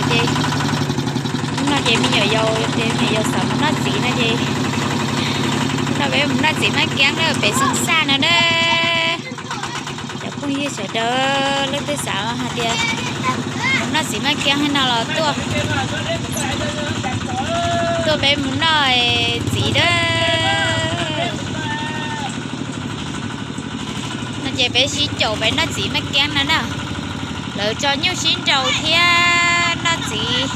Ces hnub no ces me nyuam yaus, ces me nyuam yaus xav mus noj txiv no ces, no peb mus noj txiv Maj Kiab na pem Xoo Xaj no na. Cov phooj ywg sawv daws, leej twg xav hais tias mus noj txiv Maj Kiab no los tuaj, tuaj peb mus noj txiv na. No ces peb sib caum peb noj txiv Maj Kiab no na. Lawv tso nyuj sib nraus thiab noj txiv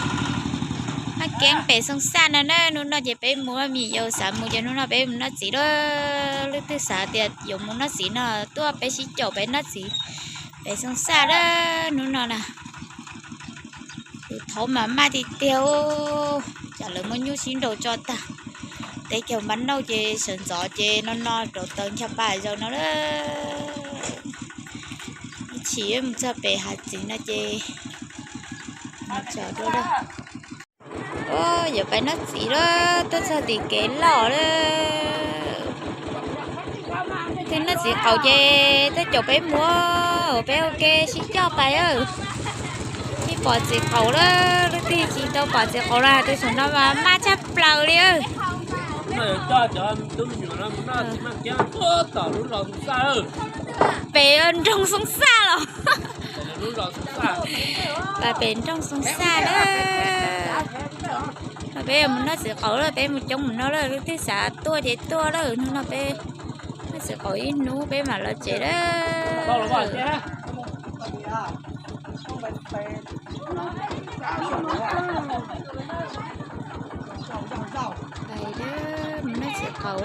Maj Kiab pem Xoo Xaj no na. Hnub no ces peb mus, me nyuam yaus xav mus ces hnub no peb mus noj txiv lawm. Leej twg xav tias yuav mus noj txiv no tuaj peb sib caum peb noj txiv pem Xoo Xaj lawm hnub no na. Tus thaud mas maj tiag tiag, cas lawv muab nyuj sib nraus tso tag. Teb chaws npab nauj ces sawv ntxov ces no no rau taws ncha pa zaws no lawm. Ib chim mus txog pem hav txiv no ces mus tso dua lawm. Yuav pais noj txiv lawm, tuaj txog tim kev loj lawm. Twb noj txiv qaub ces tuaj caum peb mus, peb ua ke sib coj pais. Twb pom txiv qaub lawm, leej twg tsis tau pom txiv qaub na, tus saum no mas maj tshaj plaws li. Pem nroog Xoo Xaj los. Pem nroog Xoo Xaj lawm. No peb yuav mus noj txiv qaub lawm, peb mus coob mus no lawm, leej twg xav tuaj ces tuaj lawm. Hnub no peb noj txiv qaub ib hnub peb mam los tsev lawm. Pais lawm, mus noj txiv qaub.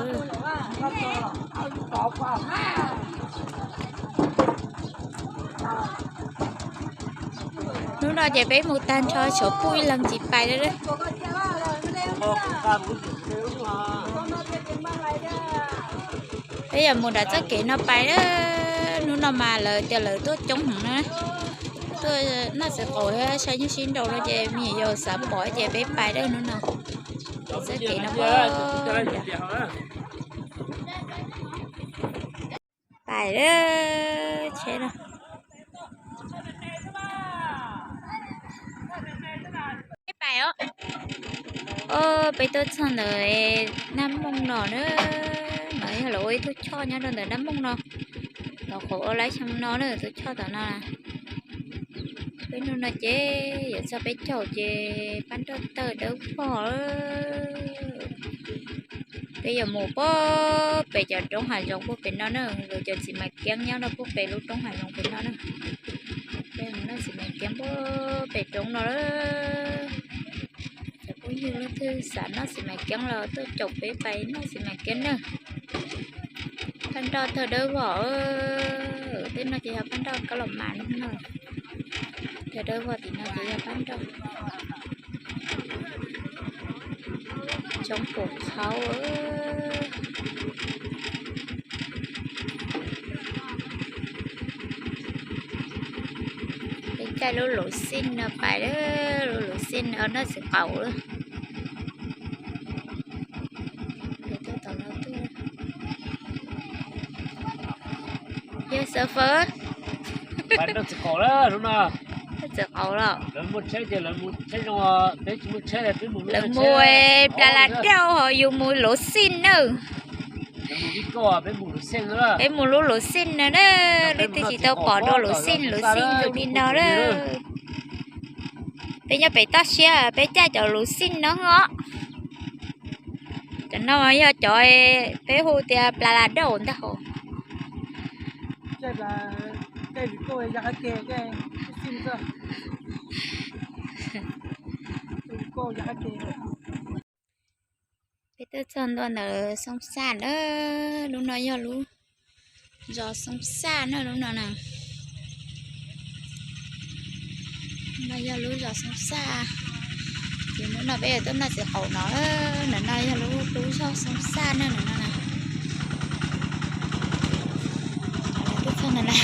Hnub no ces peb mus tag nrho, tshuav Puj ib leeg tsis pais lawm. Peb yuav mus nram txoj kev no pais lawm. Hnub no mas lawv tias lawv tuaj coob heev na, tuaj noj txiv qaub thiab saib nyuj sib nraus no ces me nyuam yaus xav pom ces peb pais lawm hnub no. Txoj kev no puag nram. Pais lawm tsheb no. Pais os. Peb tuaj txog ntawm Naj Mooj no na. No yog lawv ua ib tug choj nyob rau ntawm Naj Mooj no, los qhov ua lab xyoo no na, tus choj tom no. Peb hnub no ces yuav txog peb caug ces pab nroj tawg dawb vog. Peb yuav mus puag pem cov roob hav zoov puag pem no na, lawv cov txiv mais kiab nyob rau puag pem lub roob hav zoov pem no na. Peb mus noj txiv mais kiab puag pem roob no lawm. Cov phooj ywg leej twg xav noj txiv mais kiab los tuaj caum peb pais noj txiv mais kiab na. Pab nroj tawg dawb vog. Tej no ces yog pab nroj kab los mas no. Tawg dawb vog tim no ces yog pab nroj. Tsoov pum qhauv. Peb caij lub luv xij no pais, lub luv xij no noj txiv qaub lawm. Yog xav fawb. Txiv qaub los. Lawv mus Plas Las Dauj ho yus mus luv xij nawb. Peb mus lub luv xij no na, leej twg tsis tau pom dua luv xij, luv xij zoo li no na. Peb nyob pem toj siab peb caij cov luv xij no os. Cov no yog cov peb hu tias Plas Las Dauj ntag hos. Peb twb txog ntua ntawm Xoo Xaj na, lub no yog lub zos Xoo Xaj na, lub no na. No yog lub zos Xoo Xaj. Ces hnub no peb yuav tuaj noj txiv qaub no, ntawm no yog lub, lub zos Xoo Xaj na, ntawm no na. Twb txog ntawm no.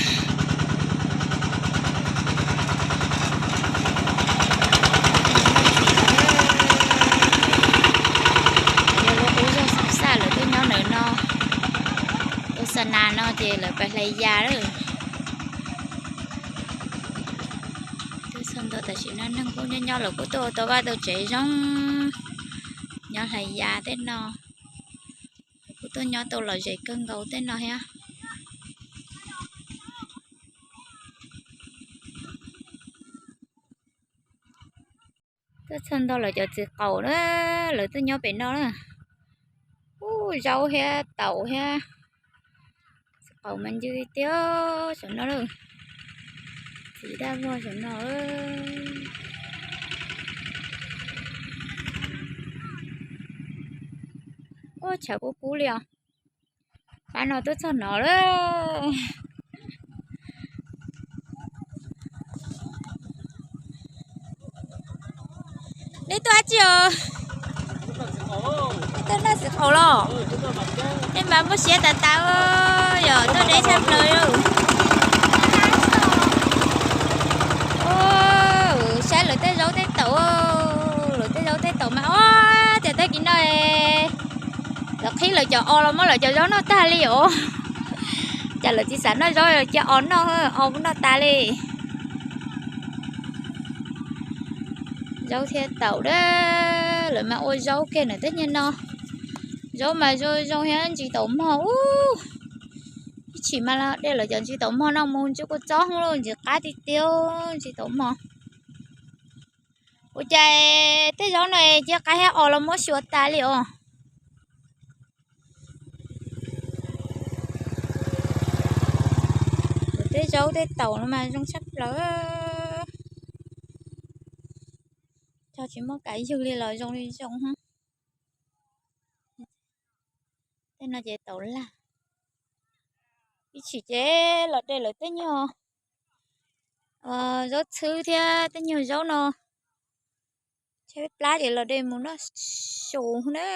Yog lub qub zog Xoo Xaj, lawv twb nyob ntawm no. Ua xa nas no ces lawv pais hlais yas lawm. Twb txog ntua Tam sim no neeg kuj nyob nyob lawm, kuj tuaj ua tau vaj tau tsev zoo, nyob hlais yas tej no, kuj tuaj nyob tau lom zem kawg nkaus tej no thiab. Tuaj txog nto lawv cov txiv qaum na, lawv tuaj nyob pem no na. Ub, zaub thiab taum thiab. Txiv qaum mas ncw tiag saum no lawm. Txiv daj vog saum no. Ub, tshav kub kub li os. Pab no tuaj txog no lawm. Nej tuaj dab tsi os? Nej tuaj noj txiv qaum los? Nej mas muaj siab tas tas, yog tuaj deb tshaj plaws li. Saib lawv tej zaub tej taum, lawv tej zaub tej taum mas, ua cas tag kis no lawv qhib lawv cov os los muab lawv cov zaub noj tag li os. Cas lawv tsis xav noj zaub, cia os noj, os kuj noj tas li. Zaub thiab taum dab, lawv mas ua zaub kiag na tej niag no. Zaub mas zoo zoo thiab ntsis taum mog ub. Ib chim mas los de lawv cov ntsis taum mog no mus ntsis kua txob hwb lauj, ntsis qab tiag tiag ntsis taum mog. Ua cas tej zaub no cia qab thiab os los muab xyuas tas li os. Tej zaub tej taum no mas zoo tshaj plaws. Cog tsis muaj kav yug li los zoo li zoo. Tej no ces taum lag. Ib chim ces los de lawv tej nyuag zaub txhwb thiab tej nyuag zaub no, tshaib plab ces los de mus noj su na.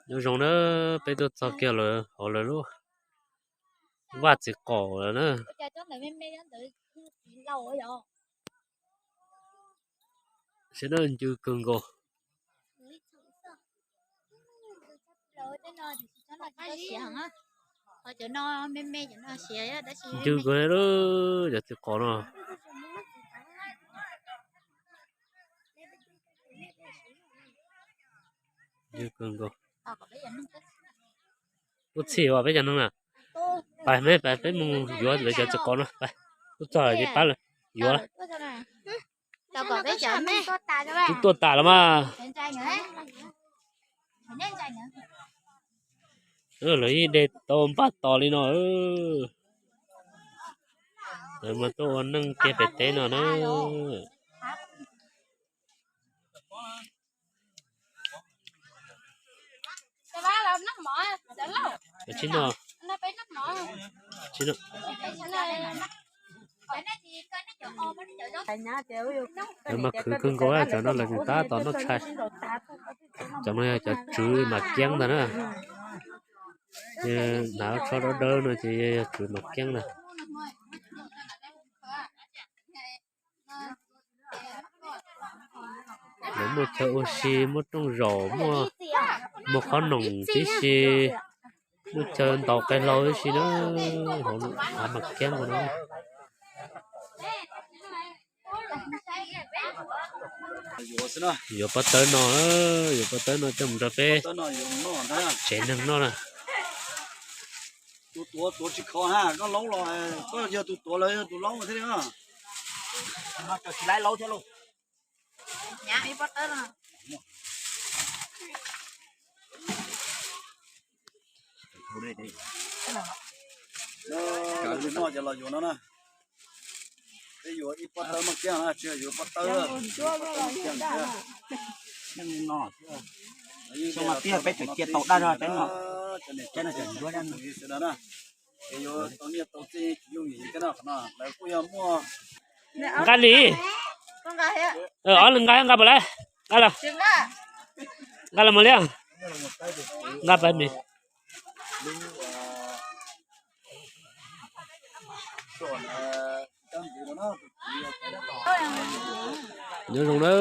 Nyob zoo na, peb tuaj txog kiag lawm hauv lawv lub vaj txiv qaum lawm na. Sab na ncw kawg nkaus. Ncw kawg li cov txiv qaum no. Ncw kawg nkaus. Ub, txhij os peb cov neeg na. Pais me, pais peb mus yuav lawv cov txiv qaum no, pais. Ub, txog lawm ces pab lawv yuav lawm. Twb tuaj tas los mas. Lawv yeej de tau npaj tos li no. Lawv mas tuaj ua neej kiag pem teb no na. Lawv mas khwv kawg nkaus, cov no lawv tab tom noj tshais. Cov no yog cov tswv mas kiab ntag na. Hnav tsho dawb dawb no ces yog tswv mas kiab ntag. Lawv muaj chaw ua si, muaj rooj zaum, muaj, muaj qhob noom tib si, muaj chaw ntaus qe hlau tib si na. Hauv mas kiab nkaus no. Yuav pob tawb no, yuav pob tawb no coj mus rau peb tsev neeg noj na. Tus tuav tuav tsis khov na, koj laub los, koj yog tus tuav los yog tus laub thiab li. Tsis laib laub thiab lauj. Noj ces los yuav no na. Peb yuav ib pob tawb maj kiab na, tsis yuav pob tawb. Xyoo mas pib peb tseem cia tau daj zog, peb no, peb no tseem ncuab daj no. Ces yuav tau nyiaj tau txiaj tsis yooj yim thiab no, lawv kuj yog muaj. Nqa li. Ob leeg nqa, nqa puas laib? Nqa los. Nqa los mus li. Nqa pab me. Nyob zoo na.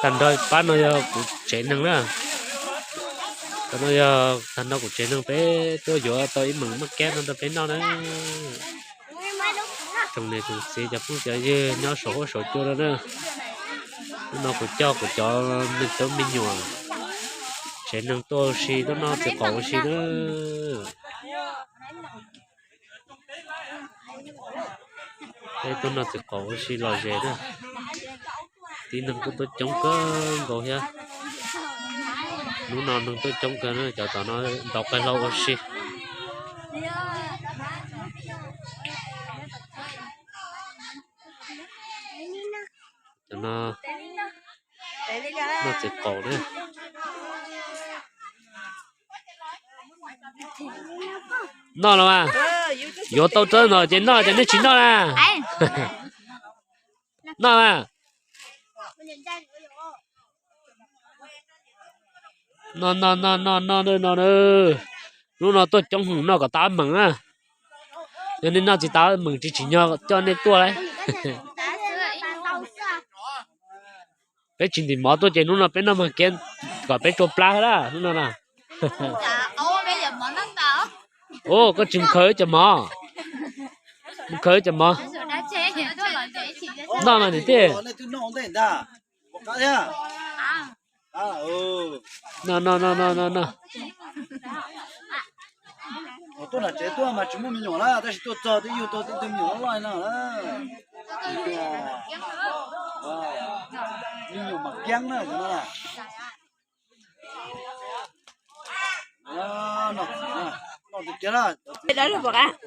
Tag nrho pab no yog kuv tsev neeg na. Tam no yog tag nrho kuv tsev neeg peb tuaj yuav tau ib meem maj kiab no rau peb noj na. Tsoom niam tsoom txiv cov phooj cov ywg nyob saum huab saum cua no na. Hnub no kuv coj kuv cov me tub me nyuam tsev neeg tuaj ua si tuaj noj txiv qaub ua si na. Peb tuaj noj txiv qaub ua si lom zem na. Tib neeg kuj tuaj coob kawg nkaus thiab. Hnub no neeg tuaj coob kawg na, cov tom no ntaus qaib hlau ua si. Cov no noj txiv qaub na. Noj los mas. Yuav tau txawb no ces noj, ces nej tsis noj na. Noj mas. Noj, noj, noj, noj, noj, noj na. Hnub no tuaj coob heev, noj kom tau meem na. Yog nej noj tsis tau meem tsis tsim nyog coj nej tuaj lauj. Peb tsis ntim mov tuaj ces hnub no peb noj maj kiab kom peb tsua plab na hnub no na. Ua koj tsis mus khaws cov mov, mus khaws cov mov. Noj mas niam tij. No, no, no, no, no. Tuaj nram tsev tuaj mas tsis muaj me nyuam na, tab sis tuaj txog twb yug tau tib tug me nyuam loj loj no na. Me nyuam mas kiab na.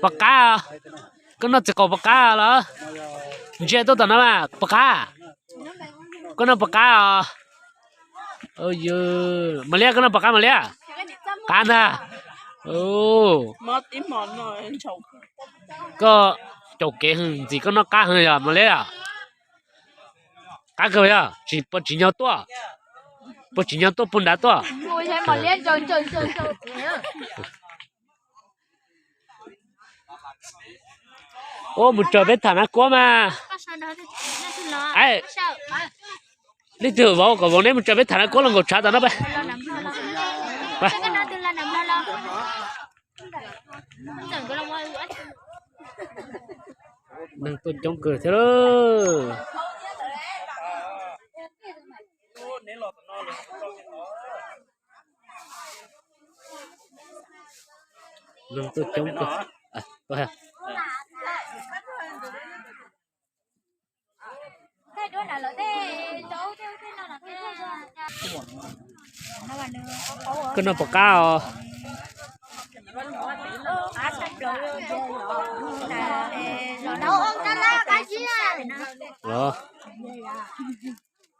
Pom qab, koj noj txiv qaub pom qab los? Ntsia tuaj tom no mas pom qab. Koj noj pom qab os? Mas liab, koj noj pom qab mas liab? Qab ntag. Koj caum kev heev ntxim koj noj qab heev yog mas liab yom? Qab kawg yog, puas tsim nyog tuaj? Puas tsim nyog tuaj puag nrad tuaj? Ua mus tsaws peb tham nab kuab mas. Leej twg vauv kom vauv neb mus tsaws peb tham nab kuab los nkaum tshav tom no. Neeg tuaj coob kawg thiab lauj. Neeg tuaj coob kawg. Koj noj puas qab os?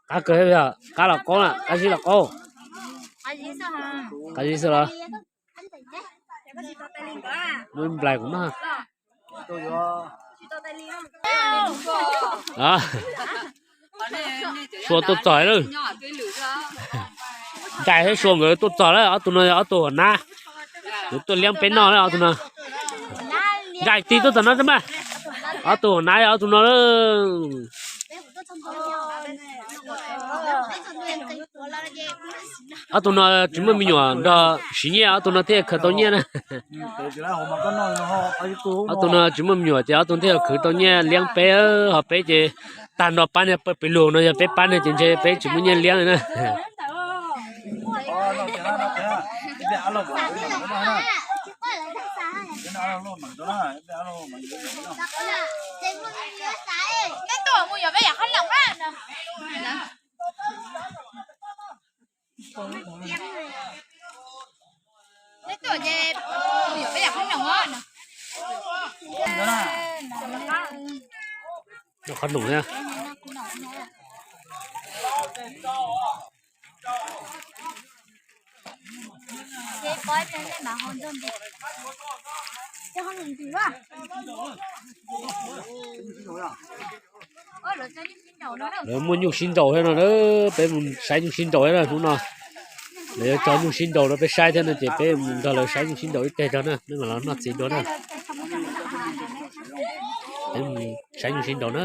Qab kawg, qab los qaub na, qab zib los qaub? Qab zib xwb los? Nplais kuv noj. Sua tuaj txog lawm. Nplais thiab Sua nkawd tuaj txog lawm, ob tug no yog ob tug huam nab. Kuv tuaj liab peb noj lawm ob tug no. Nplais tig tuaj tom no mas. Ob tug huam nab yog ob tug no lawm. Ob tug no tsis muaj me nyuam nrog siv nyiaj, ob tug no thiaj khaws tau nyiaj na. Ob tug no tsis muaj me nyuam ces ob tug thiaj khwv tau nyiaj liab peb, ho peb ces tag nrho pab niag pawg pes lug no yog peb pab niag ces ntshe peb tsis muaj nyiaj liab li na. Noj qhob noom thiab. Lawv muaj nyuj sib nraus thiab no, peb mus saib nyuj sib nraus thiab na hnub no. Lawv yuav tso nyuj sib nraus rau peb saib thiab no ces peb mus nrog lawv saib nyuj sib nraus ib teg tso na, peb mam los noj txiv dua na. Peb mus saib nyuj sib nraus na.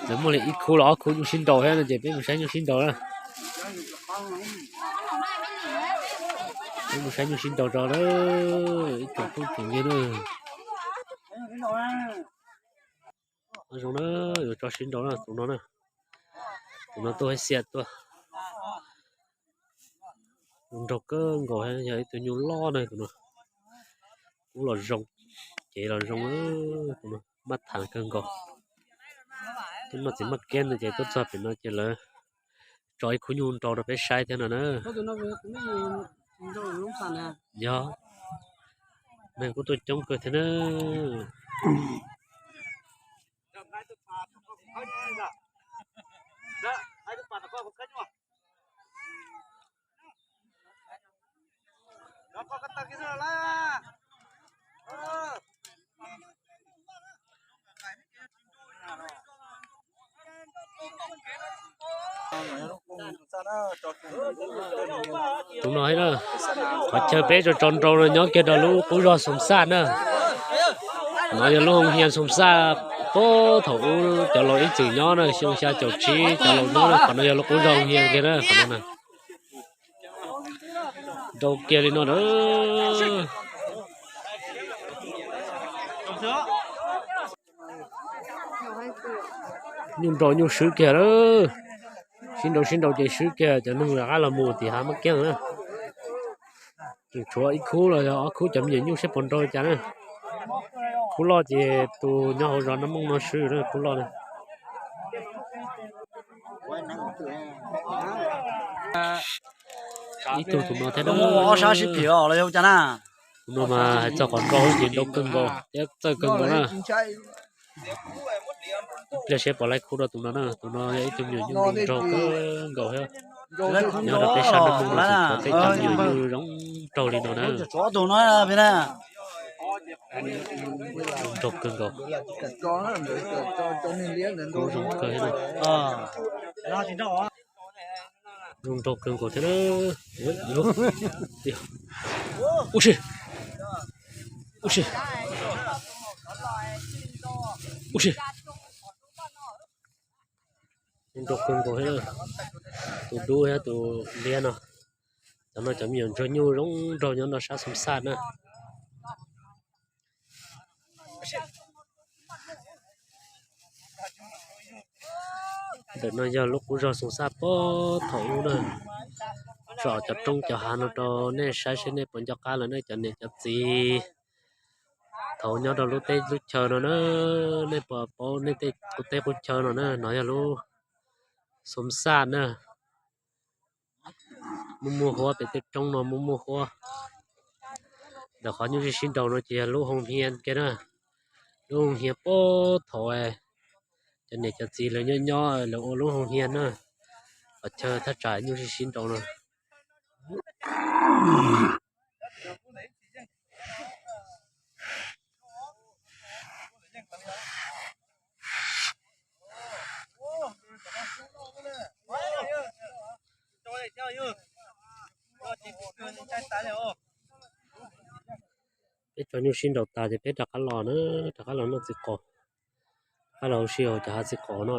Lawv muaj li ib khub los ob khub nyuj sib nraus thiab no ces peb mus saib nyuj sib nraus na. Mus saib nyuj sib nraus tso na, ib tsoom phooj tsoom ywg na. Zoo na, yuav tso sib nraus na tus no na. Tus no tuaj hais xiam tuaj. Nyuj nraug kawg nkaus, yog ib tug nyuj loj na tus no. Kub los zoo, cev los zoo, tus no maj tham kawg nkaus. Twb noj txiv maj kiab ntawd ces tuaj txog pem no ces lawv tso ib khub nyuj nraug rau peb saib thiab no na. Yog, neeg kuj tuaj coob kawg thiab na. Tus no na, qhov chaw peb tso tso nrau no nyob kiag rau lub qub zog Xoom Xaj na. No yog lub hoo hias Xoom Xaj, puag thaum ub cov laus ib txwm nyob na, xyoo xya caum tsib cov laus nyob na, qhov no yog lub qub zog hoo hias kiag na, qhov no na. Nrau kiag li no na. Nyuj nrau nyuj swb kiag lawm. Sib nrau sib nrau ces swb kiag, cov neeg rov qab los mus tim hav Mab Kiab na. Tseem tshuav ib khub los yog ob khub, cov me nyuam nyuj seb puas nrau li cas na. Khub loj ces tus nyob hauv zos Nab Mooj no swb na, khub loj na. Ib tug tus no thiab na. Ob sab sib phim los yog cas na. Tus no mas hais txog qhov nrau ces nrau kawg nkaus thiab txawj kawg nkaus na. Ib pliag seb puas laib khub rau tus no na, tus no yog ib tug me nyuam nyuj nrau kawg nkaus thiab. Nyob rau peb sab Nab Mooj no tseem tshuav tej cov me nyuam nyuj zoo nraug li no na. Nrau kawg nkaus. Kub zoo kawg thiab na. Zoo nraug kawg nkaus thiab na. Ub si, ub si, ub si. Zoo nraug kawg nkaus thiab na. Tus dub thiab tus liab no, cov no cov me nyuam ntsuag nyuj zoo nraug nyob rau sab Xoom Xaj na. Ntawm no yog lub qub zog Xoom Xaj puag thaum ub na. Tsom cov roob cov hav no rau nej saib seb nej puas nco qab lawm nej cov niam cov txiv thaum nyob rau lub teb lub chaw no na. Nej puas paub nej tej qub teb qub chaw no na, no yog lub Xoom Xaj na. Muaj muaj huab, pem tej roob no muaj muaj huab. Ntawm qhov nyuj sib sib nraus no ces yog lub hoo hias kiag na. Lub hoo hias puag thaum cov niam cov txiv lawv nyob nyob lawv ua lub hoo hias na. Qhov chaw thaj tsam nyuj sib sib nraus no. Peb tso nyuj sib nraus tas ces peb rov qab los na, rov qab los noj txiv qaub, rov qab los ua si hauv cov hav txiv qaub no.